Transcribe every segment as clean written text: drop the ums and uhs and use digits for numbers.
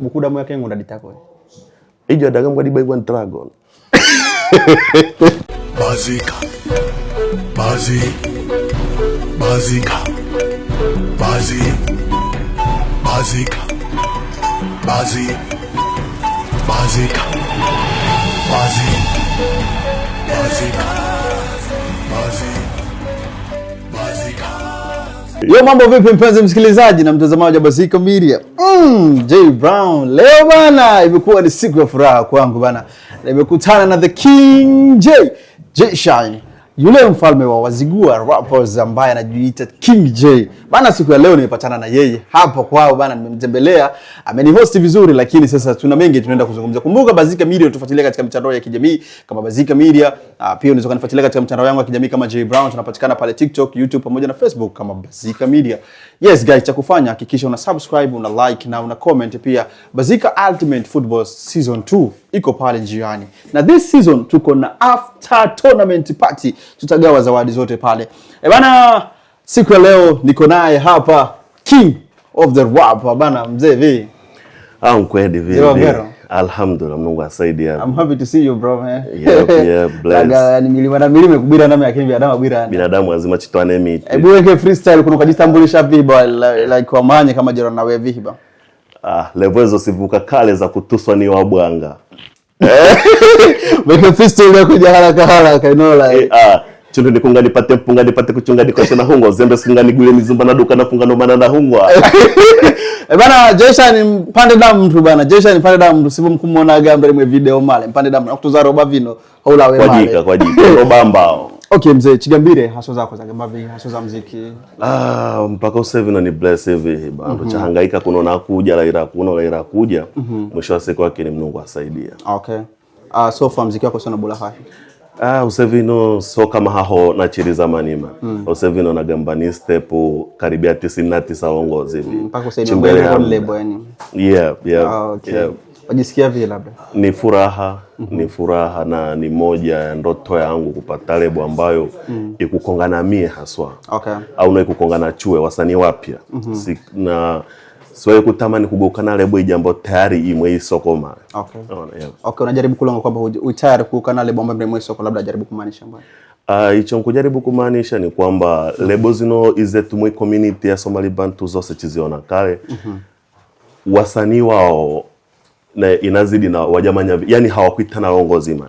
Buku damu yake ngunda ditako. Ijo adagambwa di buy one dragon. Bazika. Bazi. Bazika. Bazi. Bazika. Bazi. Bazika. Bazi. Bazika. Bazi. Bazika. Yo, mambo vipi mpenzi msikilizaji na mtazamaji wa Bazika Media? J Brown. Leo bana imekuwa ni siku ya furaha kwangu bana. Nimekutana na the King J, J Shine. Yule mfalme wa Wazigua rappers ambaye anajiita King J. Bana, siku ya leo nimepatana na yeye hapo kwao bana, nimemtembelea, amenihost vizuri, lakini sasa tuna mengi tunaenda kuzungumza. Kumbuka Bazika Media tufuatilie katika mitandao ya kijamii kama Bazika Media. Pia unaweza kunifuatilia katika mitandao yangu ya kijamii kama J Brown. Tunapatikana pale TikTok, YouTube pamoja na Facebook kama Bazika Media. Yes guys, cha kufanya hakikisha una subscribe, una like na una comment pia. Bazika Ultimate Football Season 2 iko pale njiani. Na this season tuko na after tournament party. Tutagawa zawadi zote pale. E bana, siku ya leo niko naye hapa King of the Rap bana, mzee V. Ah, mkweli Zero vile. ngero. Alhamdulillah, Mungu asaidia. I'm happy to see you, bro, man. Yep, bless. Laga, yani milima na milima kubira nami lakini binadamu abwira. Binadamu lazima chitwane miti. Hebu weke freestyle kuna kujitambulisha viba like kwa manye kama jero na wewe viba. Ah, level hizo sivuka kale za kutuswa ni wabwanga. Weke freestyle ya kuja haraka haraka, you know, like. Eh, ah, chintu nikunga nipate mpunga nipate kuchunga nikoshe na hungwa zembe sunga nigule mizumba na duka nafunga ndo maana na hungwa. Eh bana, Jesha ni mpande damu mtu bana. Jesha ni mpande damu mtu sivyo mkumuonaga mtu mwe video male mpande damu nakutuza roba vino haula we Kwa male. jika kwa jika roba mbao. Okay mzee, chigambire haso zako za gambavi haso za mziki. Ah, mpaka usevino ni bless hivi bantu chahangaika kuno na kuja laira kuno laira kuja mwisho wa siku wake ni Mungu asaidia. Okay. So far mziki wako sana bula hai. Ah, usevino so kama haho nachiriza manima. Usevino nagamba ni step karibia 99 ongozi hivi. Mpaka usaidia Chimbele record hamna. label yani. Yeah. Ah, okay. Yeah. Wajisikia vile labda? Ni furaha, ni furaha na ni moja ya ndoto yangu kupata lebo ambayo ikukongana mie haswa. Au na ikukongana chue wasanii wapya. Si, na siwahi kutamani kugoka lebo ijambo tayari imwe isokoma. Unaona, yeah. Okay, unajaribu kulonga kwamba utayari kuuka na lebo ambayo imwe soko, labda jaribu kumaanisha mbona? Ah, icho nkujaribu kumaanisha ni kwamba lebo zino izetu mwe community ya Somali Bantu zose chiziona kale. Wasanii wao na inazidi na wajamanya, yani hawakuitana ongozima.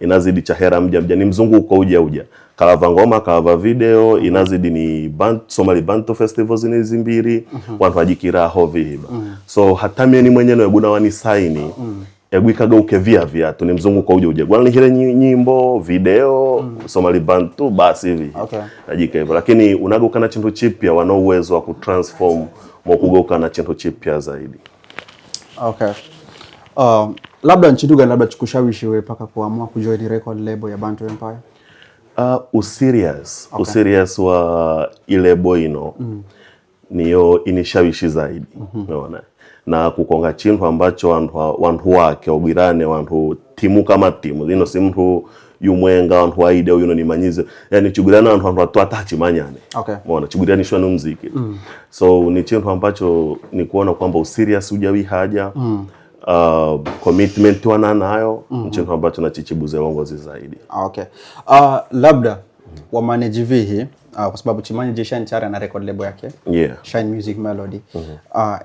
Inazidi chahera mja mja ni mzunguko uja uja. Kalava ngoma, kalava video, inazidi ni Somali Bantu festivals ni zimbiri, wantu wajikira hovi hiba. So hata mie ni mwenyewe eguna wani saini, egwikaga uke via viatu ni mzunguko uja uja. Gwana nihire nyimbo, video, Somali Bantu basi hivi. Najika hivyo. Lakini unagoka na chintu chipya wana uwezo wa kutransform mokugoka na chintu chipya zaidi. Okay. Labda nchitu gani labda chukushawishi wewe paka kuamua kujoin record label ya Bantu Empire? Userious. Userious wa ile ino niyo inishawishi zaidi. Unaona? Na kukonga chintu ambacho wantu wake ogwirane wantu timu kama timu ino si mtu yumwenga wantu waide uyu ni manyize yani chugurana wantu wantu watu atachimanyane. Umeona chugurianishwa ni muziki. So ni chintu ambacho ni kuona kwamba userious ujawi haja. Commitment wana nayo mm ambacho nachichibuze longozi zaidi. Okay. Labda wa manage vihi kwa sababu chimanage Shine tayari na record label yake. Shine Music Melody.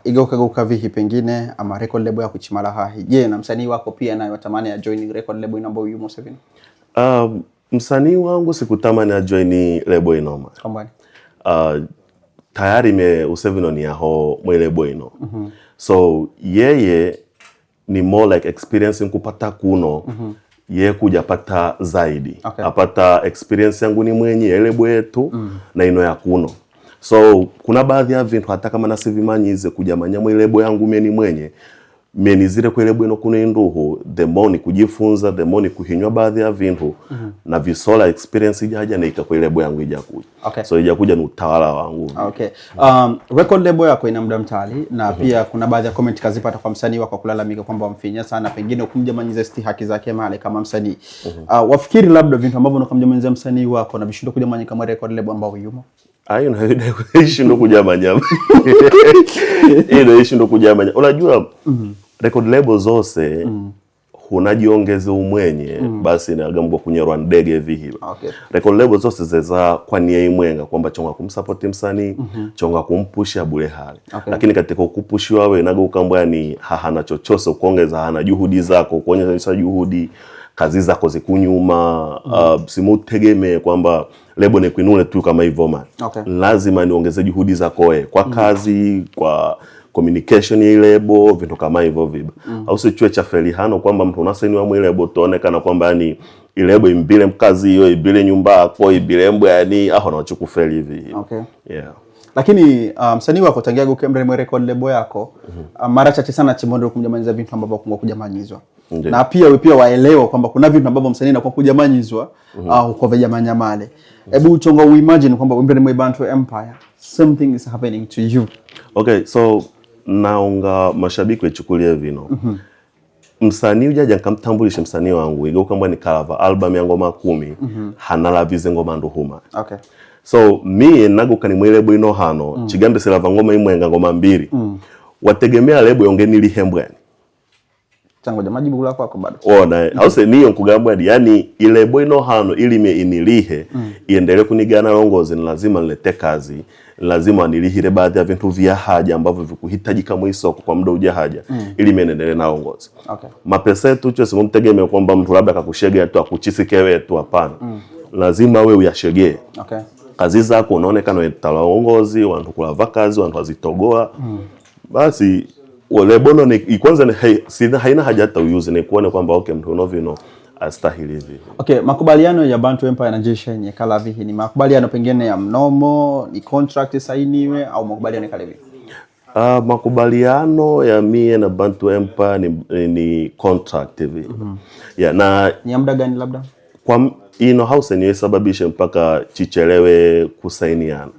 Igeuka geuka vihi pengine ama record label yako chimala hahi. Je, na msanii wako pia naye watamani ya join record label inambo yumo seven? Msanii wangu sikutamani ajoin label inoma. Kambani. Tayari me usevino ni yaho mwe label ino. So yeye ni more like experience nkupata kuno. Ye kuja pata zaidi. Apata experience yangu ni mwenye label yetu na ino ya kuno. So kuna baadhi ya vintu hata kama nasivimanyize kuja manya mwe label yangu mie ni mwenye mie zile kwa label ino kuno induhu, the more ni kujifunza, the more ni kuhinywa baadhi ya vintu na visola experience ijaja na ika kwa label yangu ijakuja. So ijakuja ni utawala wangu. Okay. Record label yako ina muda mtali na pia kuna baadhi ya comment kazipata kwa msanii wako kulalamika kwamba wamfinya sana, pengine ukumjamanyiza sti haki zake male kama msanii. Wafikiri labda vintu ambavyo unakamjamanyiza msanii wako na vishindo kujamanyika kama record label ambao yumo? Ayo na ishindo kujamanya. Ino ishindo kujamanya. Unajua Record label zose hunajiongeze umwenye basi nagambwa kunyerwa ndege vihiba. Record label zose zeza kwa nia imwenga kwamba chonga kumsupport msanii, chonga kumpusha bure hali. Lakini katika kupushiwa we nago ukambwa ni hahana chochose kuongeza hana juhudi zako kuonyesha juhudi kazi zako zikunyuma. Simutegemee kwamba lebo ni kuinule tu kama hivyo man. Lazima niongeze juhudi zako we kwa kazi, kwa communication ya lebo, vitu kama hivyo viba. Au sichue cha felihano kwamba mtu unasainiwa mwi lebo tuonekana kwamba yani ilebo imbile mkazi hiyo ibile nyumba yako ibile mbwa yani aho na wachukufeli hivi. Yeah. Lakini msanii wako tangia gukembre mwe record label yako mara chache sana chimondo kumjamanyiza vitu ambavyo kungwa kujamanyizwa. Na pia we pia waelewa kwamba kuna vitu ambavyo msanii anakuwa kujamanyizwa au kwa vijamanya male. Hebu chonga uimagine kwamba wimbe mwe Bantu Empire something is happening to you. Okay, so naonga mashabiki wechukulie vino. Msanii ujaja nkamtambulishe msanii wangu igo kamba ni kalava album ya ngoma 10 hanalavize ngoma nduhuma. So mie nago kani mwilebo ino hano chigambe silava ngoma imwenga ngoma 2. Wategemea lebo yonge nilihembweni. Changoja majibu kula kwako bado. Ona, hause niyo nkugambwa yani ilebo ino hano ili mie inilihe iendelee kunigana longozi ni lazima nilete kazi, lazima nilihire baadhi ya vitu vya haja ambavyo vikuhitajika mwisoko kwa muda uja haja ili mie niendelee na longozi. Mapesa yetu chwe simtegemee kwamba mtu labda akakushegea tu akuchisikewe tu, hapana. Lazima wewe uyashegee. Kazi zako unaonekana wetalongozi, wantu kulava kazi, wantu wazitogoa. Basi wale bono ni kwanza ni hey, sina haina haja hata uyuze ni kuone kwamba okay mtu uno vino astahili hivi. Okay, makubaliano ya Bantu Empire na Jay Shine kala vihi ni makubaliano pengine ya mnomo, ni contract sainiwe au makubaliano kala vipi? Makubaliano ya mie na Bantu Empire ni contract hivi. Yeah, na ni muda gani labda? Kwa ino house ni sababisha mpaka chichelewe kusainiana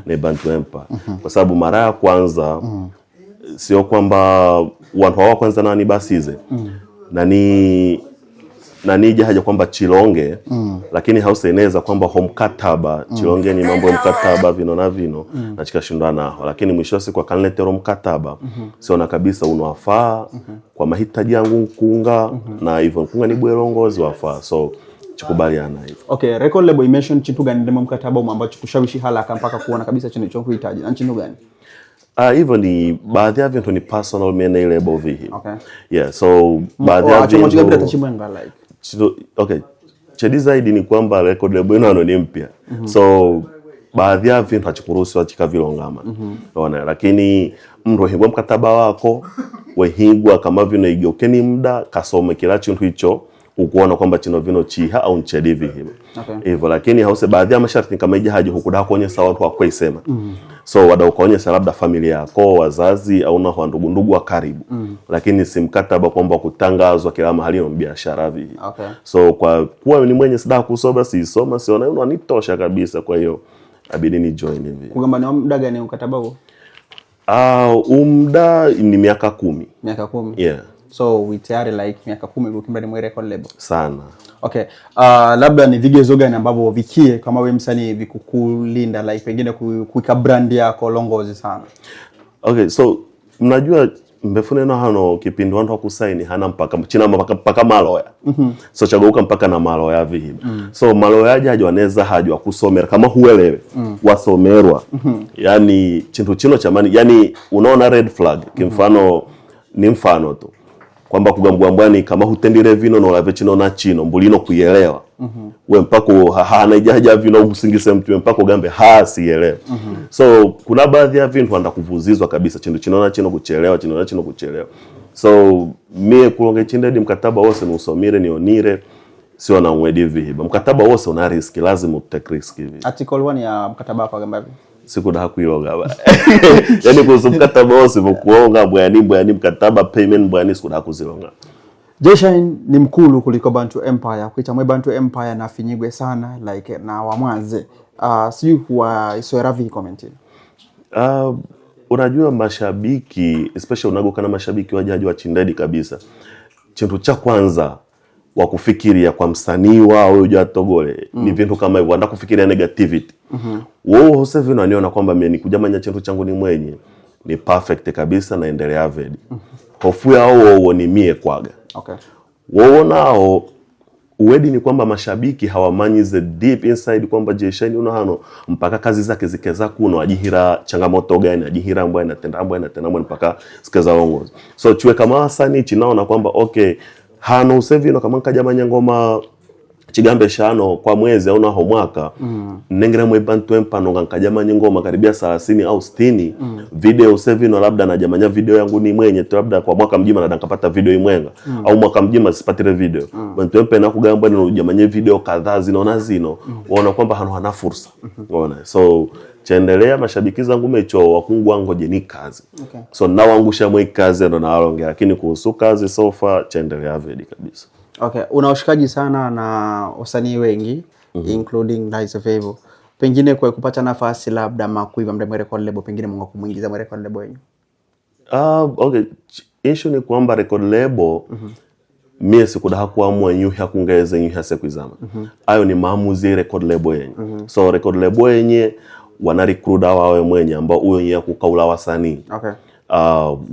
ni Bantu Empire. Kwa sababu mara ya kwanza sio kwamba watu wa kwanza nani basize. Nani jahaja kwamba chilonge lakini house inaweza kwamba home mkataba chilonge ni mambo ya mkataba vino na vino na chikashindana nao, lakini mwisho siku akaniletera mkataba siona kabisa unawafaa kwa mahitaji yangu nkunga na hivyo nkunga ni bwerongozi wafaa, so chikubaliana hivyo. Okay, record label imation chintu gani ndemo mkataba ambacho kushawishi halaka mpaka kuona kabisa chintu cho kuhitaji na chintu gani? Hivyo ni baadhi ya vitu ni personal mimi na label vihi. Yeah, so baadhi ya vitu like. Okay, chedi zaidi ni kwamba record label ino ni mpya. So baadhi ya vitu hachikuruhusiwa chikavilongama. Unaona, lakini mtu hingwa mkataba wako wehingwa kama vino igokeni muda kasome kila chintu hicho ukuona kwamba chino vino chiha au nchedi vihi. Hivyo lakini hause baadhi ya masharti kama ije haji hukuda kuonyesha watu wa kuisema. So wadau kuonyesha labda familia yako, wazazi au na ndugu ndugu wa karibu. Lakini si mkataba kwamba kutangazwa kila mahali na biashara vihi. So kwa kuwa ni mwenye sida kusoma siisoma siona unanitosha kabisa, kwa hiyo abidi ni join hivi. Kugamba ni muda gani mkataba huo? Muda ni miaka 10. Miaka 10. Yeah. So we tayari like miaka 10 ukimba ni record label. Sana. Okay. Labda ni vigezo gani ambavyo vikie kama wewe msanii vikukulinda like pengine kuika brand yako longozi sana? Okay, so mnajua mbefune na hano kipindi watu wakusaini hana mpaka china mpaka maloya. So chageuka mpaka na maloya vihi. So maloya haja wanaweza haja kusomera kama huelewe. Wasomerwa. Yani chintu chino chamani, yani unaona red flag kimfano ni mfano tu kwamba kugambwambwani kama hutendire vino no lave chino na chino mbulino kuielewa. We mpaka hana ijaja vino usingise mtu mpaka ugambe sielewe. So kuna baadhi ya vintu anda kuvuzizwa kabisa chindu chino na chino kuchelewa chino na chino kuchelewa. So mie kulonge chindedi mkataba wose ni usomire nionire sio na mwedi vihiba. Mkataba wose una risk, lazima utake risk hivi. Article 1 ya mkataba wako gamba vipi? Sikuda kuiloga ba. Yani kuhusu mkataba wose kuonga bwani mkataba payment bwani sikuda kuzilonga. Jay Shine ni mkulu kuliko Bantu Empire. Kuita mwe Bantu Empire na finyigwe sana like na wamwanze. Sijui kuwa isoera vipi comment. Unajua mashabiki especially unagoka na mashabiki wajaji wa chindedi kabisa. Chintu cha kwanza wa kufikiria kwa msanii wao huyo Togole ni vitu kama hivyo, anataka kufikiria negativity. Wao hose vino aniona kwamba mimi nikujamanya chintu changu ni mwenye ni perfect kabisa naendelea vedi. Hofu yao wowo ni mie kwaga. Wowo nao uwedi ni kwamba mashabiki hawamanyize deep inside kwamba Jay Shine uno hano mpaka kazi zake zikeza kuno ajihira changamoto gani, ajihira mbwa inatenda mbwa inatenda mbwa mpaka zikeza ongozi. So chwe kama wasanii chinaona kwamba okay, hano usevino kama nkajamanya ngoma chigambe shano kwa mwezi au naho mwaka, nengera mwebantu empano nkajamanya ngoma karibia 30 au 60 video usevino, labda najamanya video yangu ni mwenye tu, labda kwa mwaka mjima na nkapata video imwenga, au mwaka mjima sipatire video. Bantu empe na kugamba ni ujamanye video kadhaa zino na zino, waona kwamba hano hana fursa. Waona, so chendelea mashabiki zangu mecho wakungu wangu je ni kazi. So nawangusha mwe kazi ndo nawalongea, lakini kuhusu kazi so far chendelea vedi kabisa. Okay, una ushikaji sana na wasanii wengi, including Liza Vevo. Pengine kwa kupata nafasi labda makuiva mda mwe record label, pengine mungu kumuingiza mwe record label yenyu. Okay, issue ni kwamba record label mie sikudaha kuamua nyuhya kungeze nyuhya sekuizama. Ayo ni maamuzi ya record label yenye. So record label yenye wana recruiter wawe mwenye ambao huyo yenye kukaula wasanii.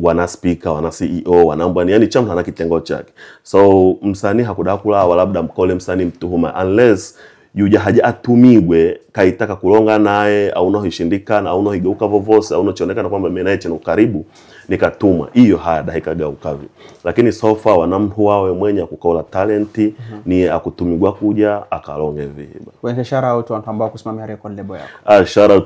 Wana speaker, wana CEO, wana mbwani, yani chama ana kitengo chake. So msanii hakudaha kulawa labda mkole msanii mtuhuma unless yuja haja atumigwe kaitaka kulonga naye au no hishindikana au no higeuka vovose au no chionekana kwamba mimi naye chena ukaribu nikatumwa hiyo haya dakika gaukavi. Lakini so far wanamhu wawe mwenye akukaula talenti ni akutumigwa kuja akalonge vihiba. Kwa shout out watu ambao kusimamia record label yako. Shout out.